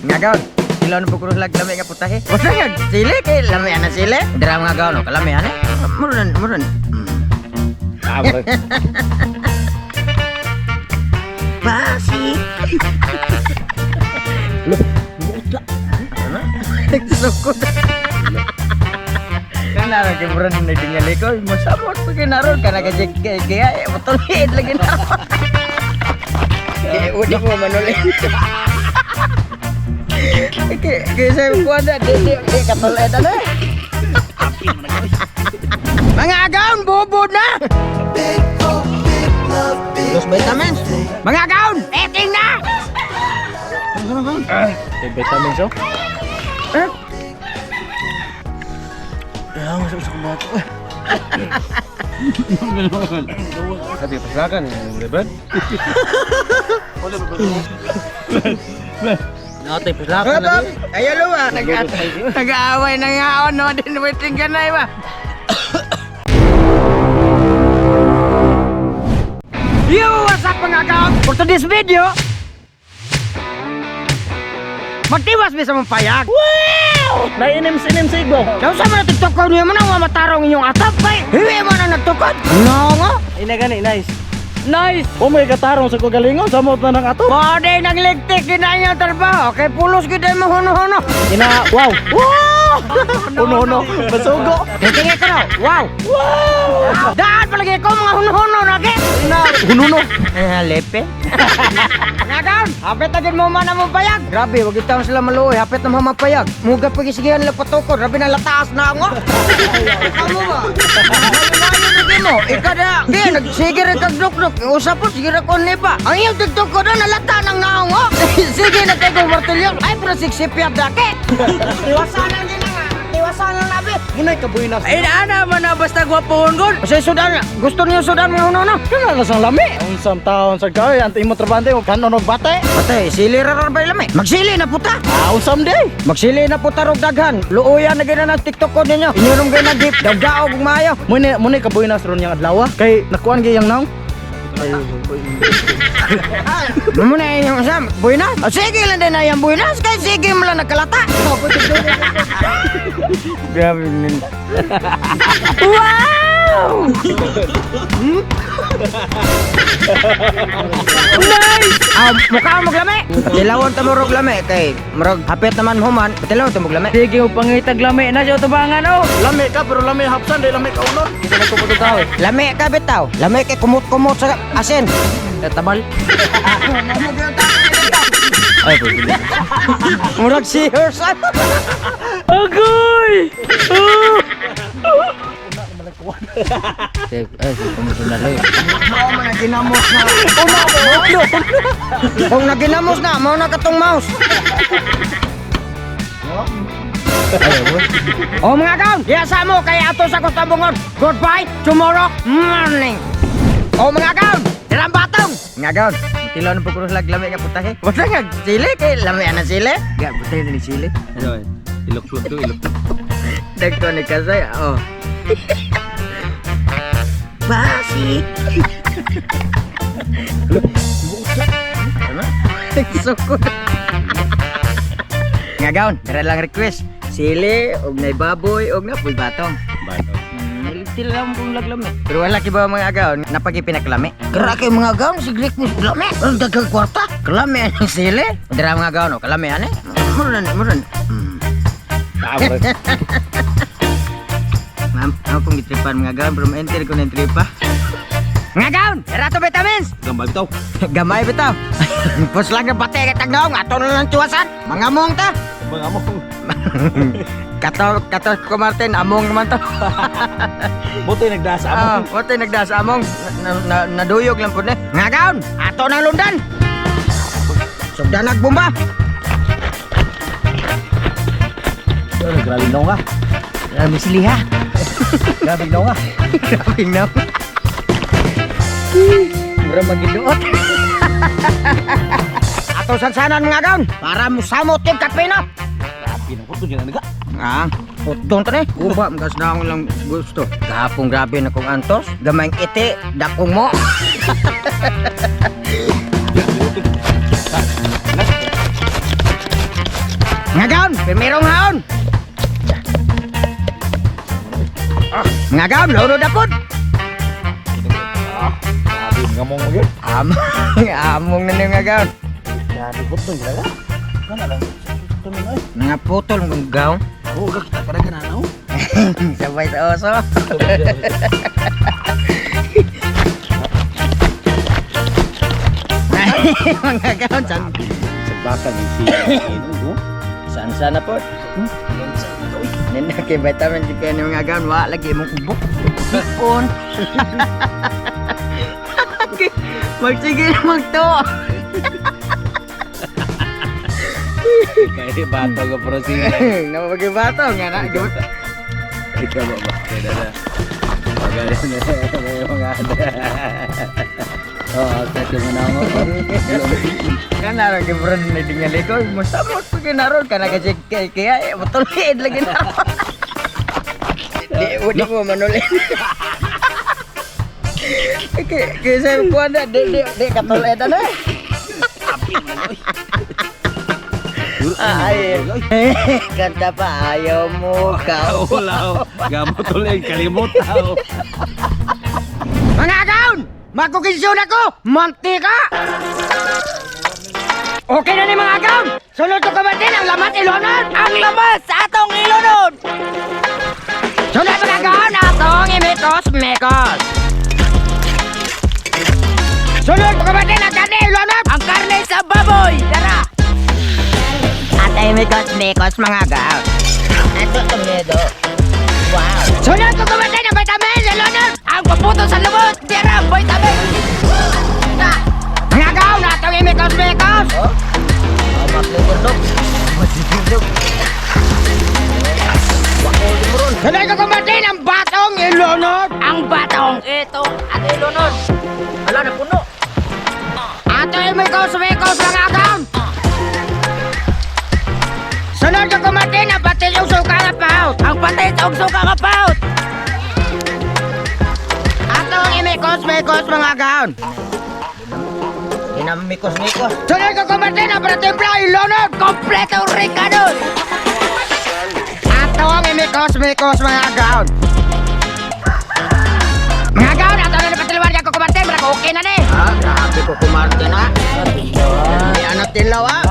Nga gaon. Ilaw na pugro lag lami nga putahe. Basta nga sili kay lami ana sili. Dira mga gaon oh, kalami ana. Muran muran. Ah, bro. Basi. Sukod. Kanara kay muran na dingali ko, mosamot pa kay naron kana kay kay kay motolid lagi na. Kay udi mo manuli. Kay kay sa kuan na di di di katulad na. Mga agaon, bobo na! Los vitamins. Mga agaon, eating na! May vitamins oh. Eh? Ah, masuk sa bato. Sabi paslakan, leban. Nate paslakan Ano? Ayaw luwa. Nag-aaway na nga ako, no? Din waiting ka na, iba. Yo, what's up, mga agaon? For today's video, magtiwas mi sa mong payag. Nainim-sinim sigbo. Kaya sa mga TikTok ko niyo mo nang matarong inyong atap kay. Hiwi mo na nagtukod. No nga. Ina gani, nice. Nice. Oh, may katarong sa kagalingon samot na ng ato. Bode nagligtik din na inyong trabaho. Kay pulos gid mo huno-huno. Ina, wow. Wow! Uno-uno, masugo. Titingin ko na. Wow. Wow. Daan palagi ko mga huno-huno na ke. Ina, hununo. Eh, lepe. Nagaon, hapit na din mo man ang payag. Grabe, wag itaon sila maluoy, hapit na mo mapayag. Muga pagisigihan nila patukod, grabe na lataas na ako. Amo ba? Malayo mo. Ika na, di, nagsige rin kag dukduk. Usap po, sige ra kon pa. Ang iyong TikTok ko doon, nalata ng naong oh. Sige na tayo kong martilyo. Ay, pero siksipyat dake. Tiwasan lang din na nga. Tiwasan lang nabi. Munay kabuhinas. Ay, ana man na basta gwapohon gud. Kasi sudan, gusto niyo sudan mga huno-huno. Kana na sang lami. Unsam taon sa kay ante imo trabante mo kanon og bate. Patay, sili ra ra ba lami? Magsili na puta. Ah, unsam day. Magsili na puta rog daghan. Luoyan na gina ng TikTok ko ninyo. Inyo gina deep. Dagdaog ug maayo. Munay munay kabuhinas ron yang adlaw ah. Kay nakuan gyud yang naong. Mo na inyong usam. Buinas. O, sige lang din na yung buinas. Kay sige mo lang nagkalata. Grabe nin. Wow! Nice! Ah, mukha mo lami. Tilawon ta mo rog lami kay murag hapit naman human. Tilawon ta mo lami. Sige, pangitag lami na siya tubangan oh. Lami ka pero lami hapsan day lami kaunon. Kita na kuputo tao eh. Lami ka bitaw. Lami kay kumot-kumot sa asin. Eh, tabal. Ay, pwede. Murag seahorse. Agoy! Ay, kumusunod lang. Mao man naginamos na. Kung naginamos na, mao na katong mouse. Oh mga kaon, diya sa mo kay ato sa Kostabungon. Goodbye tomorrow morning. Oh mga kaon, dirang batong. Mga kaon, tilaw na pugro lag lami nga putahe. Basta nga sili kay lami ana sili. Ga putahe ni sili. Ano? Ilok-lok to, ilok. Dagto ni kasay, oh. Basi. Sukod. Nga gaon, dara lang request. Sili, og nay baboy, og napoy batong. Bato. Niltil lang kung laglami. Pero wala kiba mga agaon, napagi pinaklami. Kara kay mga agaon, si request lami. Ang daghang kwarta. Kalami ang sili. Dara mga agaon, oh, kalami ani. Muran, muran. Ah, bro. Ma'am, ako kong gitripan mga gaon, pero ma-enter ko na yung tripa. Mga gaon, rato vitamins! Gambal to. Gamay bitaw. Pus lang na bate kay tagnaong, ato na lang tuwasan. Mga among ta. Mga mo. Kato, kato ko Martin, among naman to. Buti nagdasa Ah, mo. buti nagdas among. Na, na, naduyog lang po na. Mga gaon, ato na lundan. Sugdan nagbomba. Grabe naong ah. Grabe sili ha. Grabe naong ah. Grabe na. Mura magiduot. Ato sansanan mga gaon, para musamot yung kape na. Grabe na ko to gina naga. Ah, putong to ni. Uba, magas na akong lang gusto. Gahapon grabe na kong antos. Gamayng iti, dakong mo. Mga gaon, primerong haon. Mga gaon, loro na pod. Grabe, ngamong mo yun. Among, among na ni mga gaon. Grabe, putol talaga. Kana lang. Putol na eh. Mga putol mga gaon. Oo, kita ka na na. Sabay sa oso. Mga gaon, saan, Sa baka ni sili. saan sana po? Nina kay vitamin C kay ni mga gaon, wa lagi imong ubo. Sipon. Magsige na magto. Kaya bato ka pero sili. Napagibato nga na. Ikaw ba ba? Kaya na. Magaling na. Mga Oo, sa mo na ako. Kana ra gibron ni dingali ko. Musamot ko ginaron kana kasi kay kaya mutulid lagi na. Di di mo manuli. Kay kay sa kuan na di di di katulid na. Ay, kanta pa ayaw mo ka. Wala. Gamot ulit. Kalimot tao. Mga agaon! Magkukinsyon ako! Mantika! Okay na ni mga agaon! Sunod ko kamatin ang lamat ilonon! Ang lamat sa atong ilonon! Sunod mga agaon! Atong imikos-mikos! Sunod ko kamatin ang karne ilonon! Ang karne sa baboy! Tara! At imikos-mikos mga agaon! Ato tomedo. Wow! Sunod ko kamatin ang vitamin ilonon! Ang paputo sa lumot! Tira! Vitamin! Mga agaon! Atong imikos-mikos! Sunod ko kumatin ang batong ilunod! Ang batong ito at ilunod! Ala, napuno! Ato imikos-mikos mga agaon! Sunod ko kumatin ang patis ug suka nga paut! Ang patis ug suka nga paut! Ato ang imikos-mikos mga agaon! Inamikos-mikos. Sunod ko kumatin ang pratimpla ilunod! Kompleto ricados! Ato ang imikos-mikos mga agaon! Mga agaon, ato na napatiluan niya kukumarte, marag okay na ni! Ah, grabe ko kumarte na. May anak tilaw ah.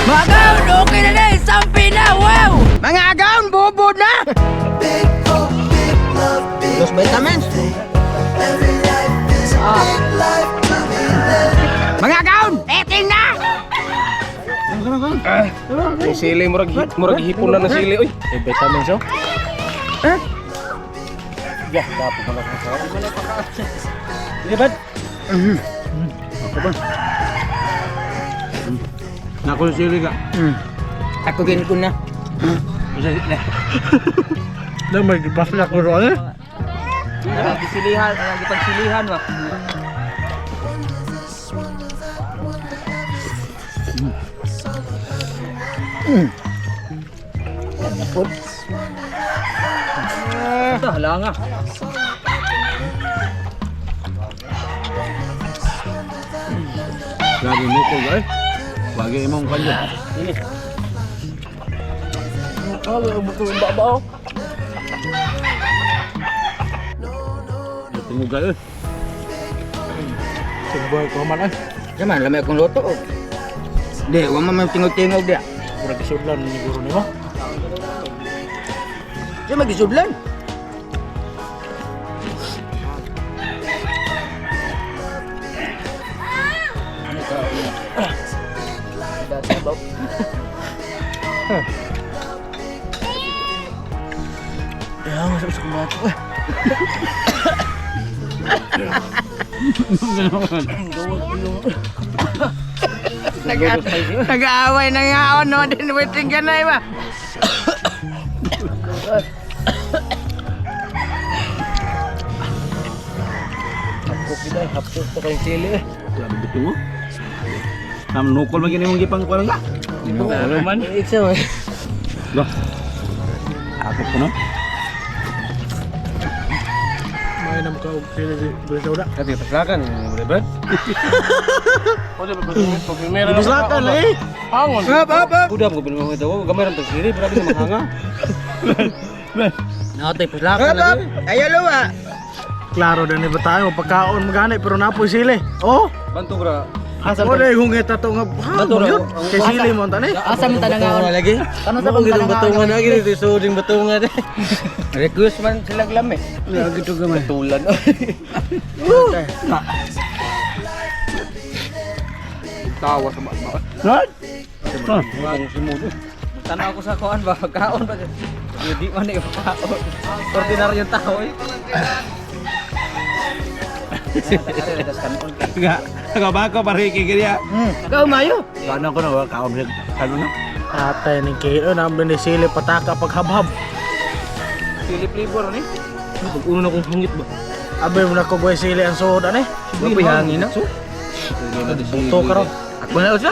Mga gaon, okay na na! Sampi na! Wow! Mga agaon, bubod na! Los vitamins. Ah. Mga agaon, eating na! Yung sili, murag, murag hipon na ng sili, oy. Eh, vitamins oh. Eh? Ya, dapat pala kung sa. Sige, bad. Ako ba? Nako sili ka. Ako gin ko na. Na may basla ko ron eh. Gisilihan, gipagsilihan ba? Ito, hala nga. Grabe mo ko guys. Bagay imong kanyo. Tingog kayo. Subuhay ko man ay. Sama, lamay akong luto. Oh. Di, wa man may tingog-tingog di. Murag isudlan ni guro nimo. Di magisudlan. Ya, masuk sa kumato eh. Nag-aaway na nga ako, no? Din waiting ka na, iba. Hapok gid ay, hapok pa kay sili eh. Grabe bito mo. Nam nukol man gini mong gipang kuan ka. Nukol man. Ikaw eh. Lah. Hapok ko no. na mukha og sili di Brisauda. Kati paslakan ni Brad. Bislakan eh. Hangon. Up up up. Udah mo mo daw gamay ra sili grabe sa manghanga. Naotoy puslakan Up, up. Ayaw luwa. Klaro din ni ba tayo pagkaon magani pero napoy sili. Oh. Banto ra. Asa mo dai hungit ato nga. Bato ra. Yun. Kay sili mo tani. Asa man talangaon? Lagi. Kano sa pang talangaon? lagi dito suding batungan. Request man sila glami. Lagi to gamay. Tulan. Tawa sa ba. Right? Tanaw ko sa kuan ba kaon ba. Di man ni kaon. Ordinaryong tao eh. Nga, nga ko pare kaya. Ikaw mayo. Kaano ko na wa kaon kano na. Atay ni kayo na ni sili pataka paghabhab. Sili flavor ni. Pag uno na kong hungit ba. Abay mo na ko boy sili ang suod ani. Bapoy hangin na. Buto karon. Ako na usa.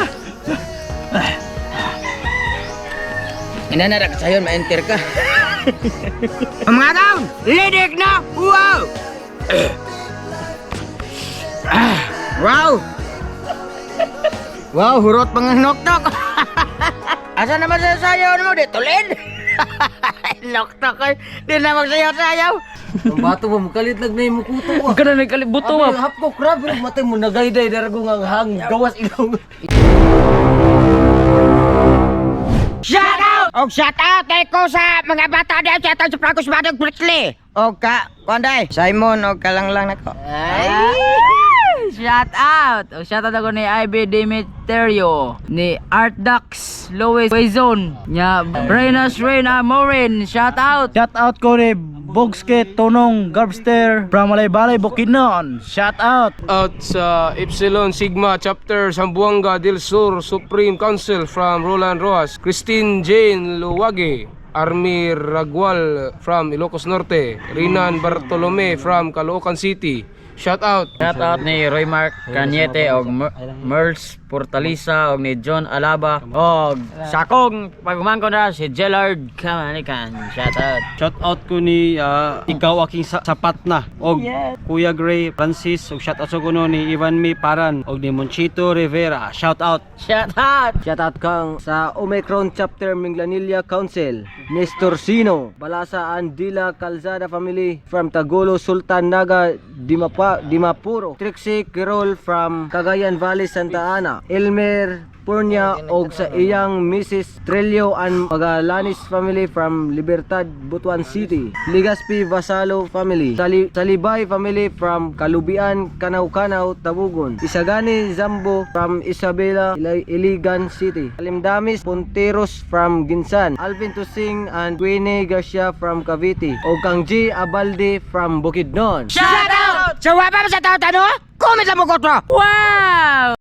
Ina na ra sayon ma-enter ka. Mga down, lidik na. Wow. Ah, wow. Wow, hurot pang noktok. Asa naman sa sayaw mo di tulid. Noktok ay di na magsayaw-sayaw. Ang bato mo, mukalit lang na yung mukuto ko. Kana nagkalibuto Abi, hap ko, grabe, matay mo, nagayday, darago nga ang hang, gawas ilong. Shout out! Og shout out kay ko sa mga bata diyan sa atong sa Franco Badog Brickley. Og ka, kuan day, Simon og kalanglang nako. Ay! Shout out! O shout out ako ni Ivy Demeterio, ni Art Dax, Louis Wayzone, nya Brainas Reyna Morin, shout out! Shout out ko ni Bogske Tonong Garbster from Malaybalay Bukidnon. Shout out. Out sa Epsilon Sigma Chapter Zamboanga del Sur Supreme Council from Roland Rojas, Christine Jane Luwage, Army Ragual from Ilocos Norte, Rinan Bartolome from Caloocan City. Shout out. Shout out ni Roy Mark Cañete og Merls Portalisa og ni John Alaba og sa akong pagumangkon na si Gerard Kamanikan. Shout out. Shout out ko ni ikaw aking sapat na og Kuya Gray Francis og shout out sa kuno ni Ivan Mi Paran og ni Monchito Rivera. Shout out. Shout out. Shout out kang sa Omicron Chapter Minglanilla Council, Nestor Sino, Balasa Andila Calzada Family from Tagulo Sultan Naga Dimapuro, Trixie Quirol from Cagayan Valley, Santa Ana, Elmer Purnia og sa iyang Mrs. Trello and Magalanis family from Libertad, Butuan City, Ligaspi Vasalo family, Salibay family from Kalubian, Kanaw-Kanaw, Tabugon, Isagani Zambo from Isabela, Iligan City, Alimdamis Ponteros from Ginsan, Alvin Tusing and Queenie Garcia from Cavite, o kang G. Abalde from Bukidnon. Shout out! Sa wapa sa tao tano? Comment lang mo kotro. Wow!